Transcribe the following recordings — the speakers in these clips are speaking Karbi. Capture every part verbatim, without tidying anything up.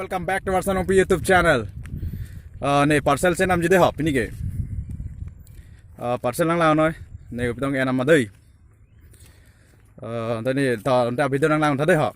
Welcome back to Varsan Ongpi YouTube channel. Uh, ne parcel chenamji dei ho, pini ke. Uh, parcel nanglang noi, ne pitong enam adei. Uh, tani ta, ta video nanglang ta dei ho.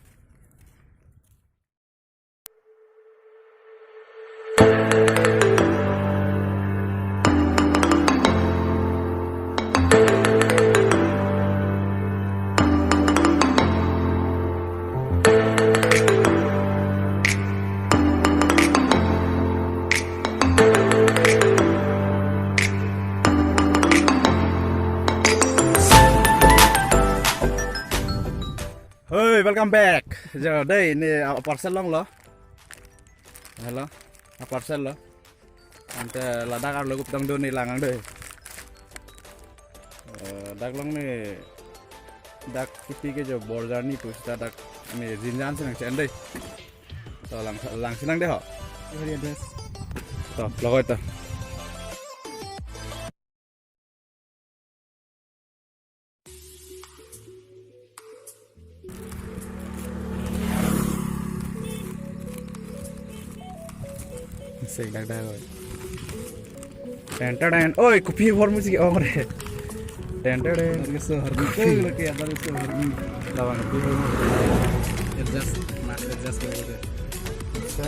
Hey, welcome back. Jo, dei, ne, ah, parcel longlo. Hello. Ah, parcel lo. Ante ladak arlo kupitong do ne lang-ang dei. Eh, dak long ne, dak kipi ke jo border ni pusita dak ne jinjan si nangchen dei. To lang, lang si nang dei ho. Hari address. To, logoi to. Sek dak dak oi. Ten ten ten. Oi, kopi bor musik ong re. Ten ten ten. Adar ke so harni. Koi lagi adar ke so harni. Labang kopi bor musik. Adjust, max adjust lagi dei. Acha.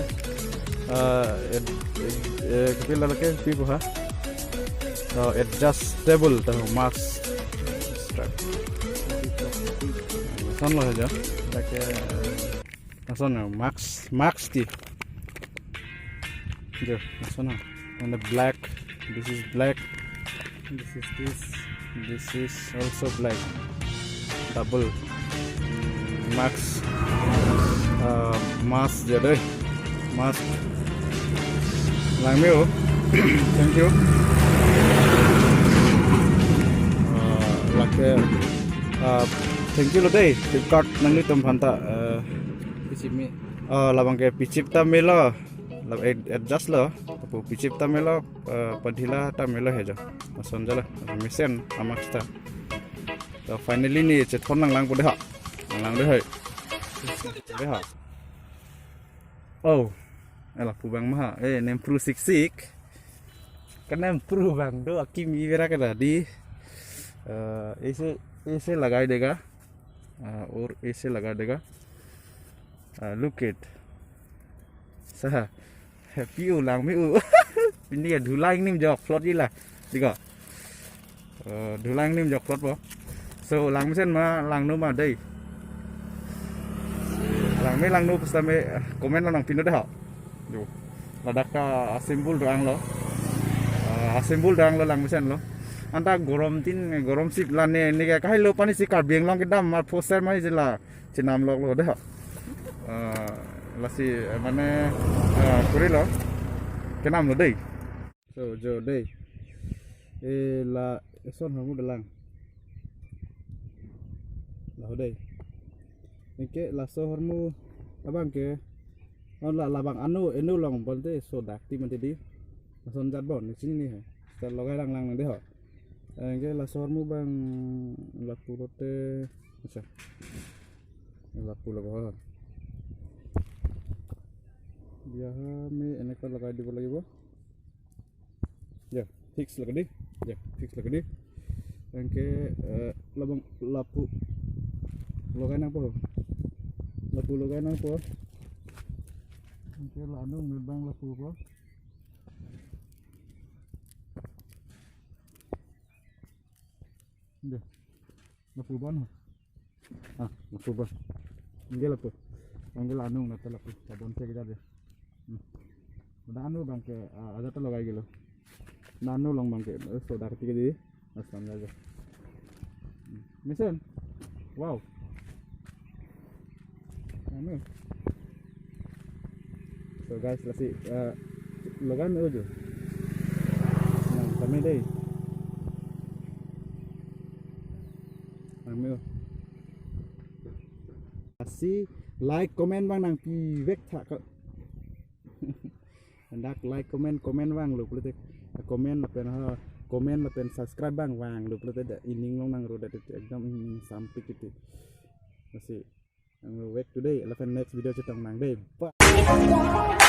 Eh, ad-, ad-, eh, kopi lagi kopi bor ha. Oh, adjustable to max strap. Lason lo jo. Dak ke, eh, lason lo, max, max ti. Jo, lason lo. And the black, this is black. This is this. This is also black. Double. Max. Uh, mask jo dei. Mask. Lang me-o. Thank you. Uh, lake, uh, thank you lo dei. Flipkart nanglitum aphanta, uh, pachip me. Uh, labang ke pachip ta melo. Lab-, ad-, adjust lo. Lapu pachip ta melo, uh, padhila ta melo he jo. Lason jo lo. Mesen a-mask ta. To finally ne chethon nanglang po dei ha. Nanglang dei hai. Dei ha. Oh. Ela pu abang ma ha. Eh, nem pru sik sik. Kan nem pru abang do akimi bera ke dei. Eh, ऐसे, ऐसे लगाई देगा. Eh, और ऐसे लगा देगा. Eh, look it. Sa. Happy o lang me-o. Pini ya dhulang nim jok plot ji la. Diko. Eh, dhulang nim jok plot po. So, langmesen ma langno ma dei. Lang me langno pusitame, eh, comment lo nangpino dei ho. Jo. Ladak ta a-symbol do-ang lo. Eh, a-symbol do-ang lo langmesen lo. Anta gorom tin, gorom sip la ne, ne ke kahai lo pani si Karbi Anglong kedam ma poster ma si la chenam lok lo dei ho. Eh, lasi, eh, mane, eh, kuri lo. Kenam lo dei. So, jo dei. Eh, la, eson ahormu dolang. La ho dei. Anke laso ahormu abang ke. Oh, la, labang ano, eno long bonte so dak ti mante dei. Lason jat bon, ne chini ne he. Seta logai lang lang dei ho. Anke laso ahormu abang lapu lote. Acha. Lapu lo ho. Yaha me eneka logai dibo lagibo. Ya, fix lagi dei. Ya, fix lagi dei. Anke, eh, labang lapu logai nangpo. Lapu logai nangpo. Anke la ano me abang lapu po. Ya. Lapu bon ho. Ah, lapu bon. Anke lapu. Anke la anung nata lapu. Labon cek aja deh. Hmm. Udah ano abang ke, ah, ada ta logai gelo. La ano long abang ke, eh, so dak ti ke dei. Asam aja. Hmm. Mesen. Wow. Ano? So guys, lasi, eh, logan ojo. Nah, kami dei. Kami. Lasi like, comment abang nangpi vek tha ka. Dak like, comment, comment vanglo pulote. Comment lapen ha, comment lapen subscribe abang vanglo pulote da ining long nang ro da ekdom, hmm, sampik itu. Lasi. Ang vek today, lapen next video chetong nang dei. Bye.